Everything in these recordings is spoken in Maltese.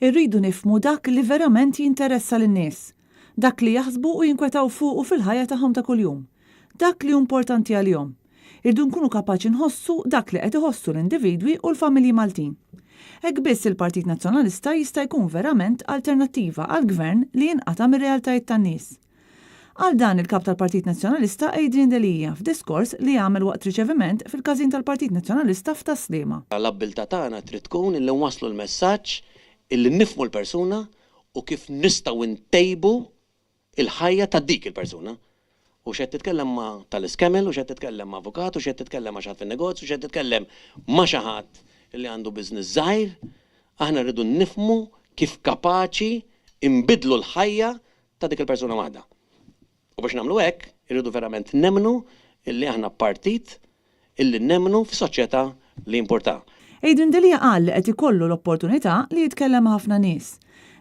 Irridu nifhmu dak li verament jinteressa lin-nies. Dak li jaħsbu u jinkwetaw fuqu fil-ħajja tagħhom ta' kuljum. Dak li hu importanti għalihom. Irridu nkunu kapaċi nħossu dak li qed iħossu l-individwi u l-familji Maltin. Hekk biss il-Partit Nazzjonalista jista' jkun verament alternattiva għal Gvern li jinqata' mir-realtajiet tan-nies. Qal dan il-Kap tal-Partit Nazzjonalista Adrian Delia f'diskors li għamel waqt riċeviment fil-każin tal-Partit Nazzjonalista f'Tas-Sliema. L-abbiltà tagħna trid tkun illi nwasslu l-messaġġ illi nifhmu l-persuna u kif nistgħu ntejbu l-ħajja ta' dik il-persuna. U x'qed titkellem ma' tal-iskemel, u x'qed titkellem ma' avukat, u x'qed titkellem ma' xi ħadd fin-negozju, u x'qed titkellem ma' xi ħadd li għandu business żgħir, aħna rridu nifhmu kif kapaċi nbiddlu l-ħajja ta' dik il-persuna waħda. U biex nagħmlu hekk, irridu verament nemmnu illi aħna partit illi nemmnu f'soċjetà li jimpurtha. Adrian Delia qal li qed ikollu l-opportunità li jitkellem ma' ħafna nies.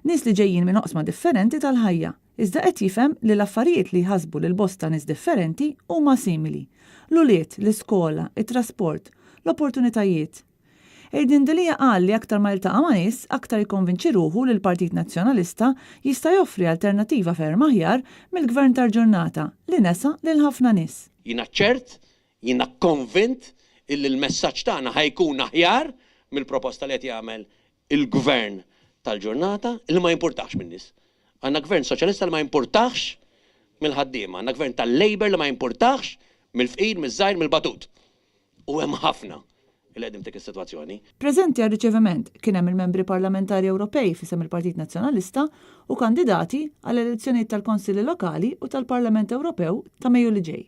Nies li ġejjin minn oqsma differenti tal-ħajja, iżda qed jifhem li l-affarijiet li jħassbu lil bosta nies differenti huma simili. L-ulied, l-iskola, it-trasport, l-opportunitajiet. Adrian Delia qal li aktar ma jiltaqa' ma' nies, aktar jikkonvinċi ruħu li l-Partit Nazzjonalista jista' joffri alternattiva ferm aħjar mill-Gvern tal-ġurnata li nesa lil ħafna nies. Jiena ċert, jiena konvint illi l-messaġġ tagħna ħa jkun aħjar mill-proposta li qed jagħmel il-Gvern tal-ġurnata li ma jimpurtahx min-nies. Għandna Gvern Soċjalista li ma jimpurtahx mill-ħaddiema, għandna Gvern tal-Labour li ma jimpurtahx mill-fqir, miż-żgħir, mill-batut. U hemm ħafna li qegħdin f'dik is-sitwazzjoni. Preżenti għar-riċeviment kien hemm il-Membri Parlamentari Ewropej f'isem il-Partit Nazzjonalista u kandidati għall-elezzjonijiet tal-Konsilli Lokali u tal-Parlament Ewropew ta' Mejju li ġej.